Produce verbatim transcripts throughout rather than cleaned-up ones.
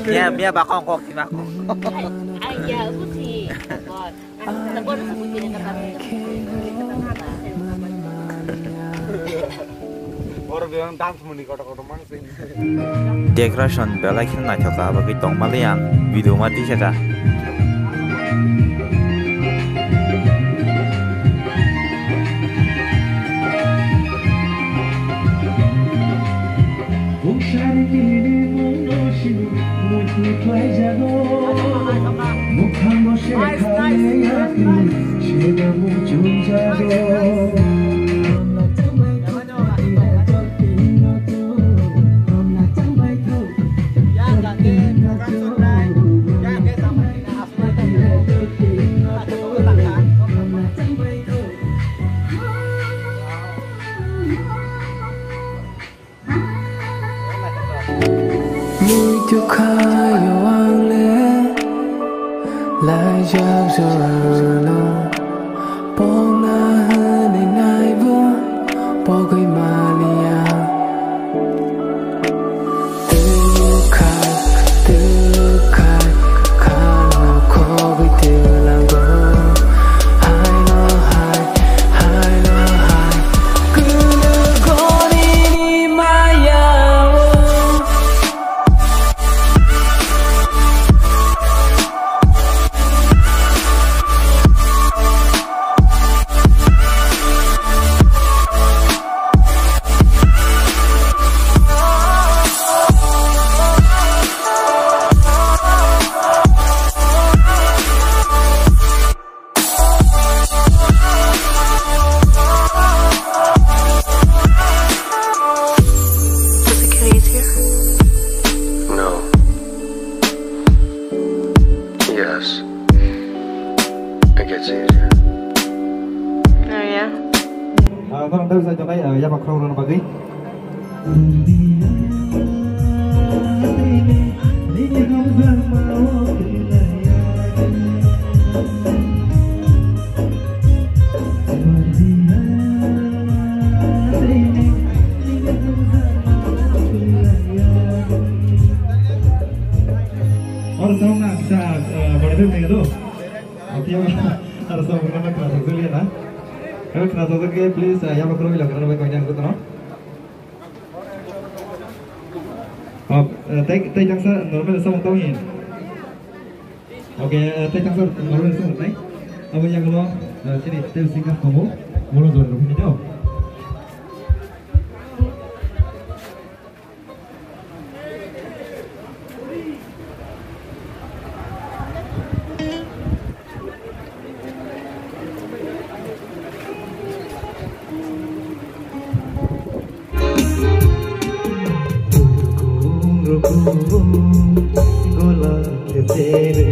Miya, miya bakong kok, miya bakong. Decoration belai kheno naithok kha, abagwi tongmani ang video ma tisa kha. Muitu khayo ang le laijak jorano, pokna hwnwi naibo pogwi maliya. Tei bwkhak, tei bwkhak, khano khogwi twlango. Haino hai, haino hai, kwlwgoni mayao. Is it Achilles here? No. Yes. I can see it here. Oh, yeah? Ah, norok tei bwsai tongnai, ah, yapha khorok rwna bagwi. Oro song na kisa, eh, borok tei mega do. Oke, oro song na kisa Julia na. Kami kena sosok ke, please, eh, yang bakal bilang kerana baik banyak gitu, no? Oh, eh, tei, tei jangsa normal samung tau hin. Oke, eh, tei jangsa normal samung tei. Abo yang lo, eh, sini tei singa kamu, mulu zon rukun itu. Gola khetere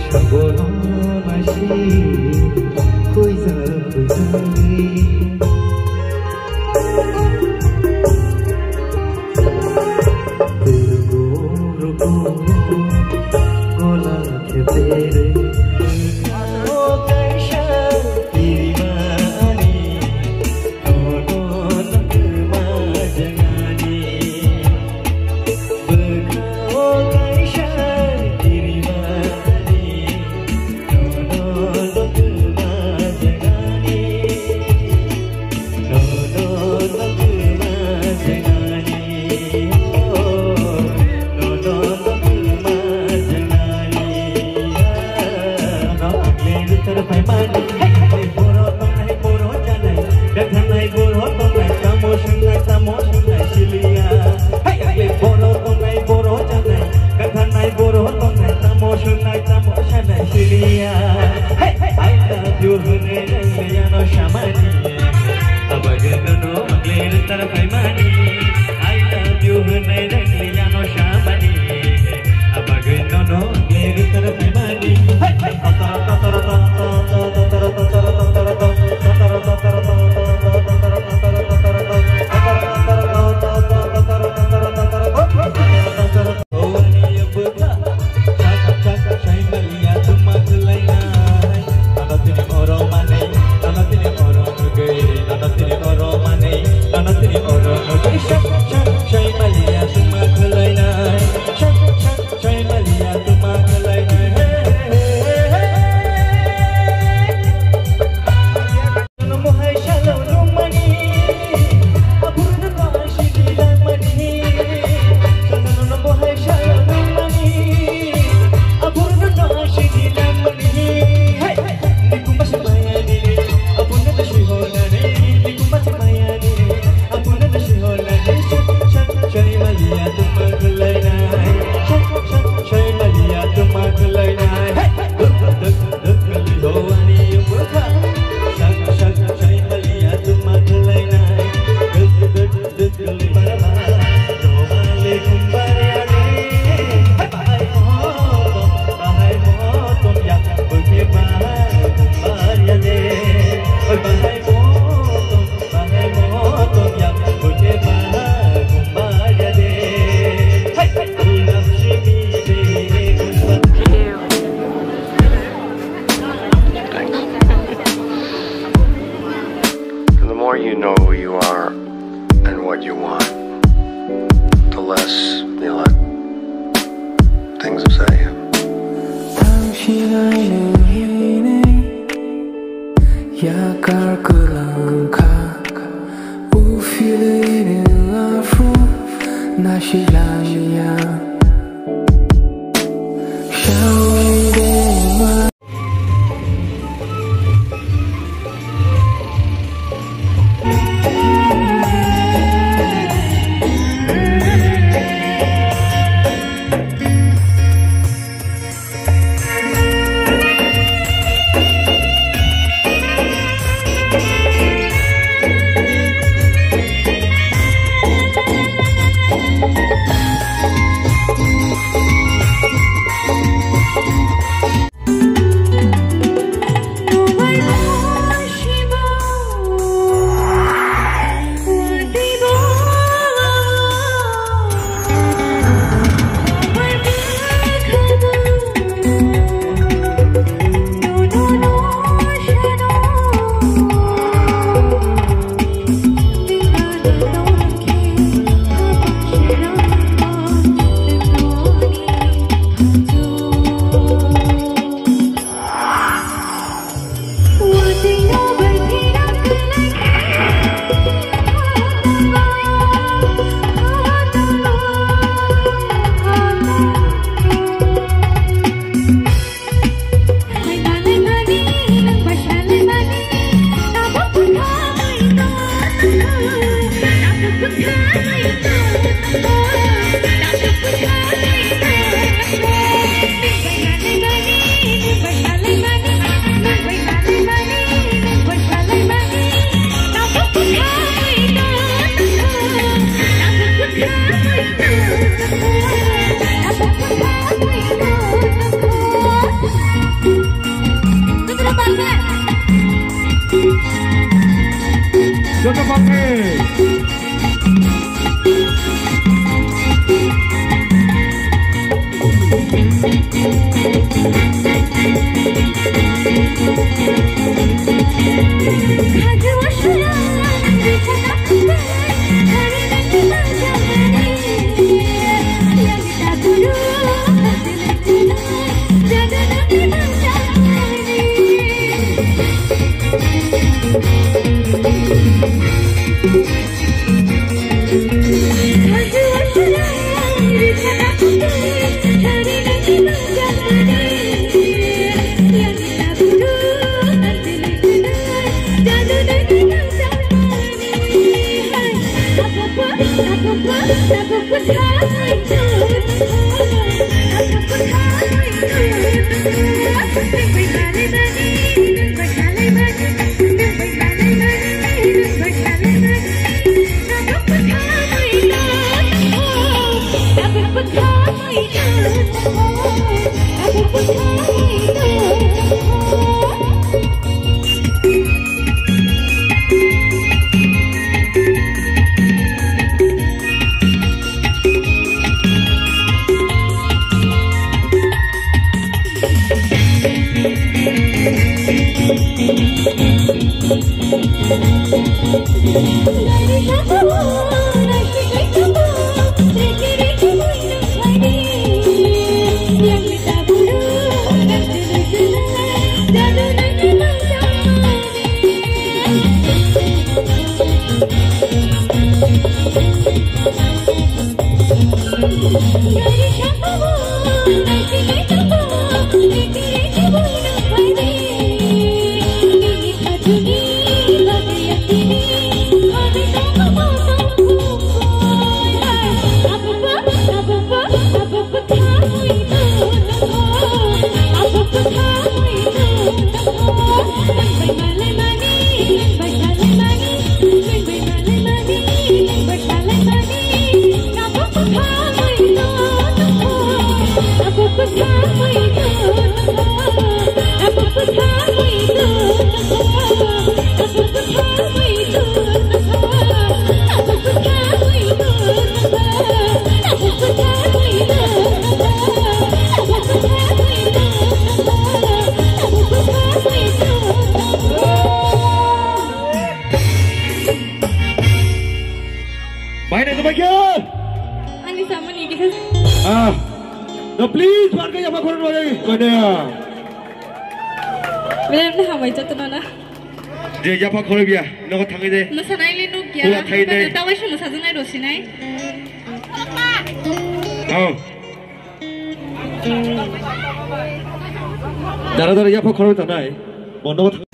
sabono nasi kuija kuija. Gola khetere. I love you hwnwi nang le ano samani. Abagwino no mangle rwtar phaimani. I love you hwnwi nang le ano samani. Abagwino no mangle rwtar phaimani. Yakar kwlwng kha, o feeling in love room, naisik lang ya. Shall we dance? Joto bangke. Baina to bagyo. Ani samani dikha. Ah. No, please, barka yama koron wale. Kone. Bele na hamai jato na na. Je yapha khorok ya, nogo thangwi de. Mwsanai le nuk ya. Pura thai de. Tawai se mwsajaknai rw sinai. Oh. Dara dara yapha khorok tanai. Bo nogo thang-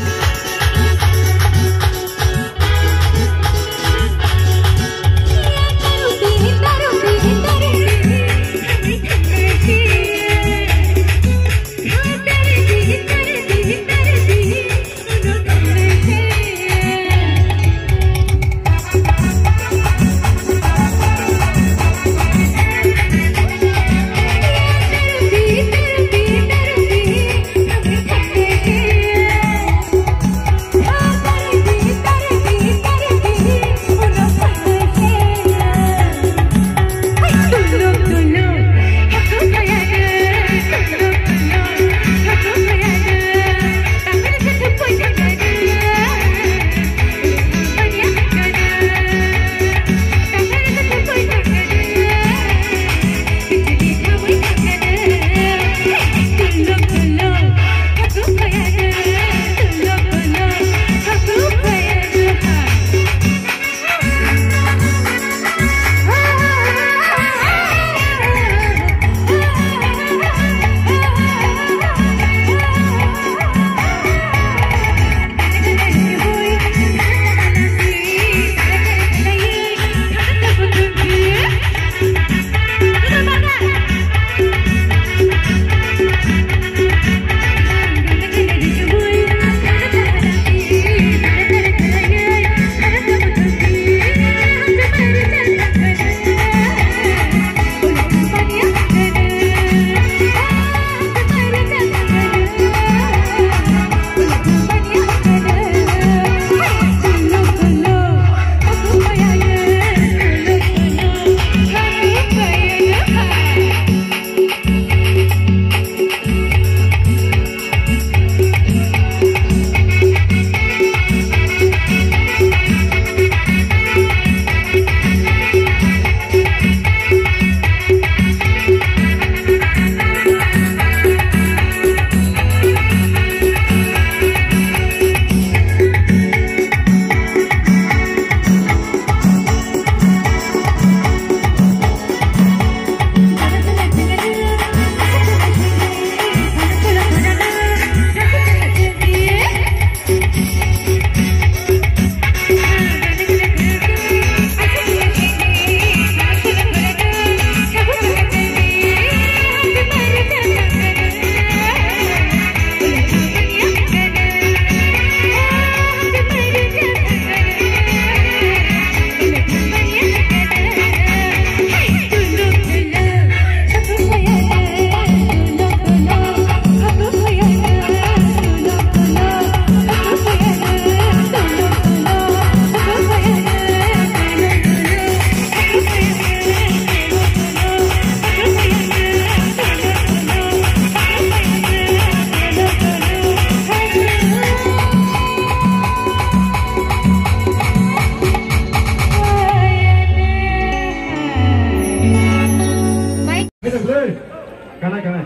Kanai, kanai.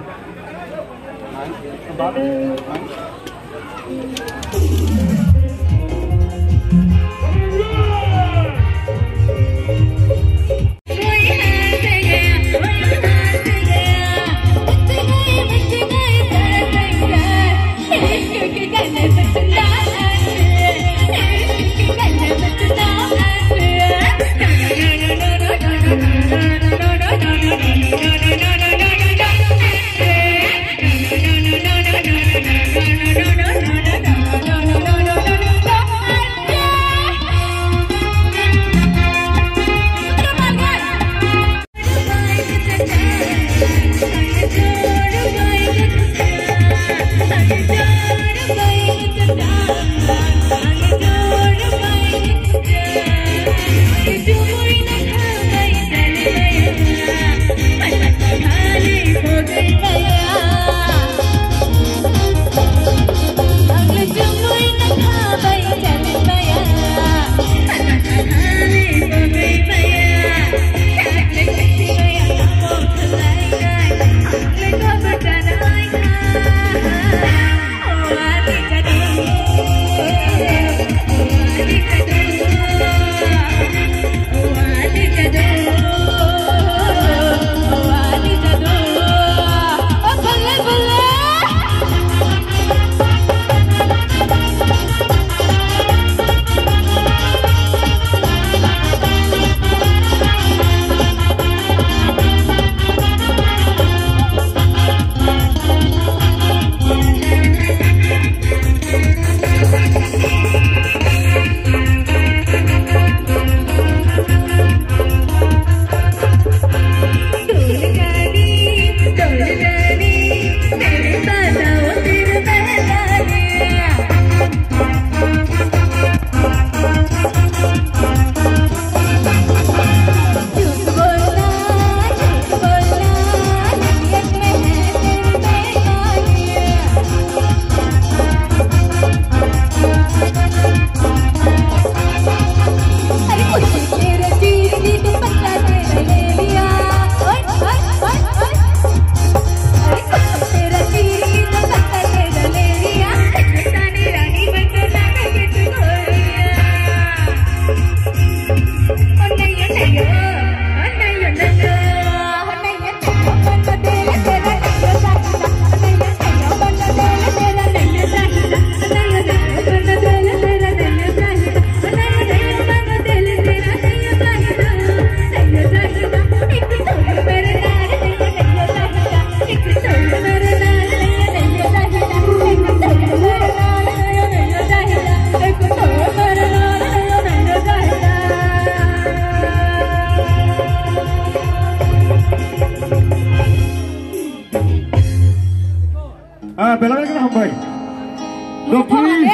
Do, please.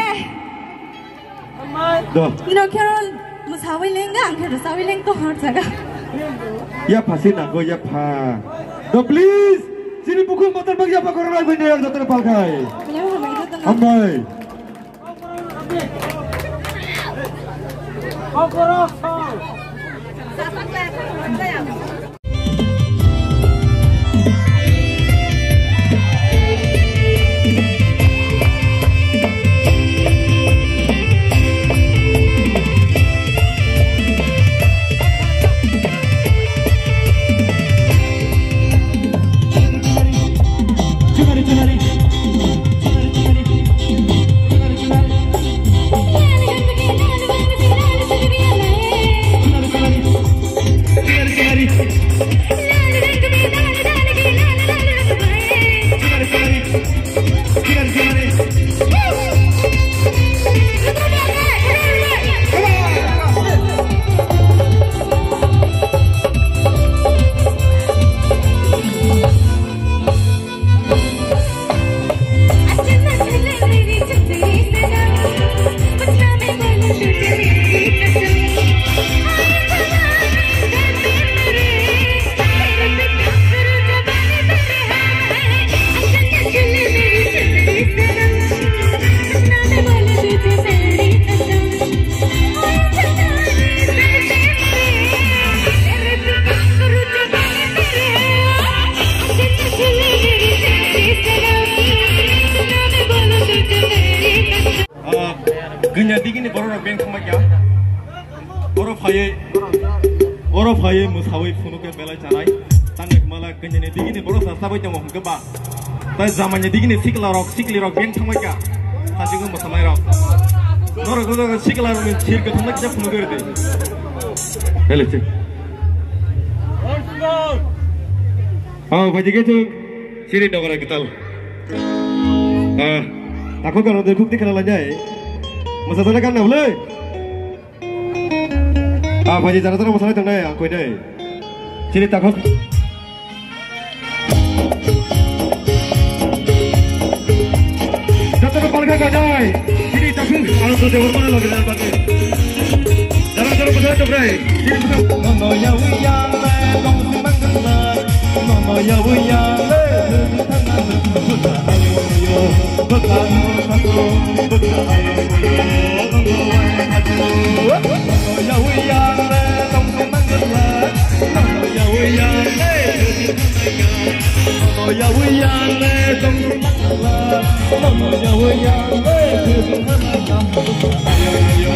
Do. Ino khe mwsawi leng, ang khe rwsawi leng to hor jaga. Yapha se nango, yapha. Do, please. Chini bukhuk motor bag yapha khorang lai bini ang jotono palkhai. Hambai. Ah, ganya digini borok rok beng thangma kya? Oro phaiye, oro phaiye mwsawi phunu khe belai chanai. Tangwi mala ganyani digini borok sa sabai tongo hwnkhe ba. Tai jamani digini sikla rok, sikli rok beng thangma kya? Sajingo mwsanai rok. Norok joto sikla rok ni sir khe thangma kya phunu khe rwdi. Hele che. Oh, bhaji khe chwng siri dogora kwtal. Ah, takhuk ano de bukti khala lanjai. Masa sana kan na boleh? Ah, bhaji jara jara masa na tang dai, ang koi dai. Sini takhuk. Jotto palka ka dai. Sini takhuk, ano to de hormona logi na pake. Jara jara masa na tang dai. Sini takhuk. No, no, ya, wi, ya, le, long, si, mang, mang, mang. Nono yawi yang le, bwkha ayo yo, bwkha no sato, bwkha ayo yo, nono yawi yang le, tong tong nang la. Nono yawi yang le, nono yawi yang le, tong tong nang la. Nono yawi yang le, bwkha ayo yo.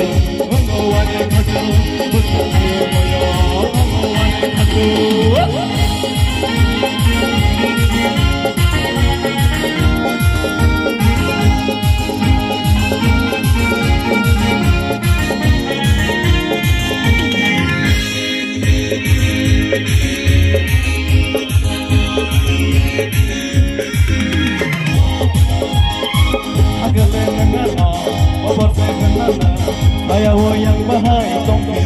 Agale nangano, oborte nangano, ayao yang bahai tongkha.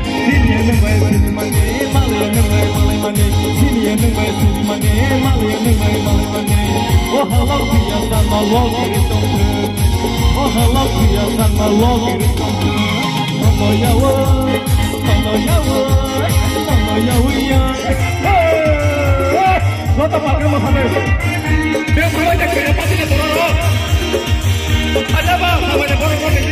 Sini yang nang bai sini mani, mali yang nang bai mali mani. Sini yang nang bai sini mani, mali yang nang bai mali mani. Oh halak dia sama lo kiri tongkha. Oh halak dia sama lo kiri tongkha. Nono yawo, nono yawo, nono yawo ya. Hey! Joto palka mosanai. Bebak khe khe pati na borok. Ada ba, samanya borok borok ni.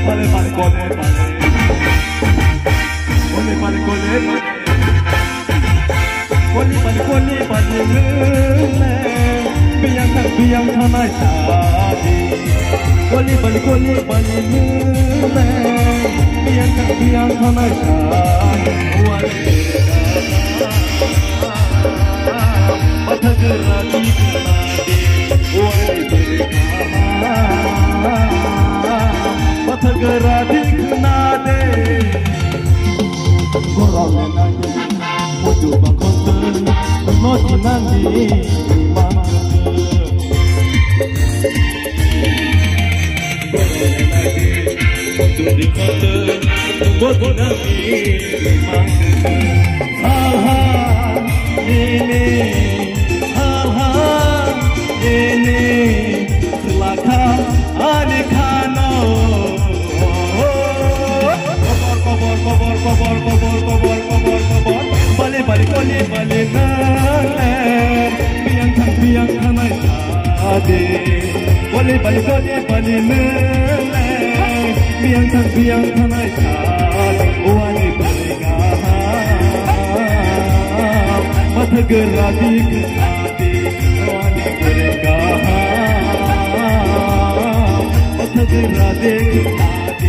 Pale pale kole pale. Kole pale kole pale. Kole pale kole pale lele. Biyang thang biyang thanai sadi. Kole pale kole pale lele. Biyang thang biyang thanai sadi. Wale. Pathagra dikna de, wari berkha. Pathagra dikna de. Gorole nangdi, muju bakhon de, no jinangdi, ma. Biyang thang biyang thanai sadi, boli bali boli bali mele. Biyang thang biyang thanai sadi, wani bali gaham. Matha gera di sadi, wani bali gaham. Matha gera di sadi.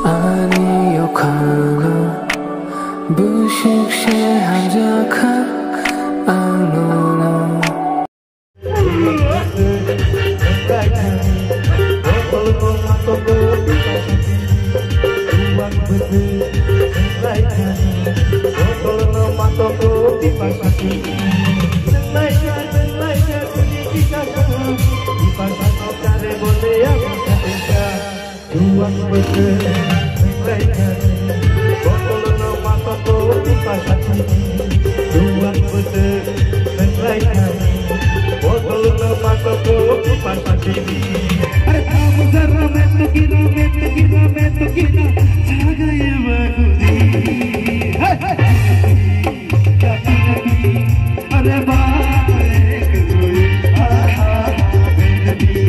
Ani yokano bwswk se hamjakha ang nono. Duang bwswk nwnglai thani, botolno masato tipasatini. Duang bwswk nwnglai thani, botolno masato tipasatini. Are tamo jara meto kira, meto kira, meto kira, jaga eba kudi. Hey, hey. Are baap re, ha, ha, ha, baby.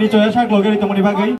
Choya sak loge ri tongmani bagwi.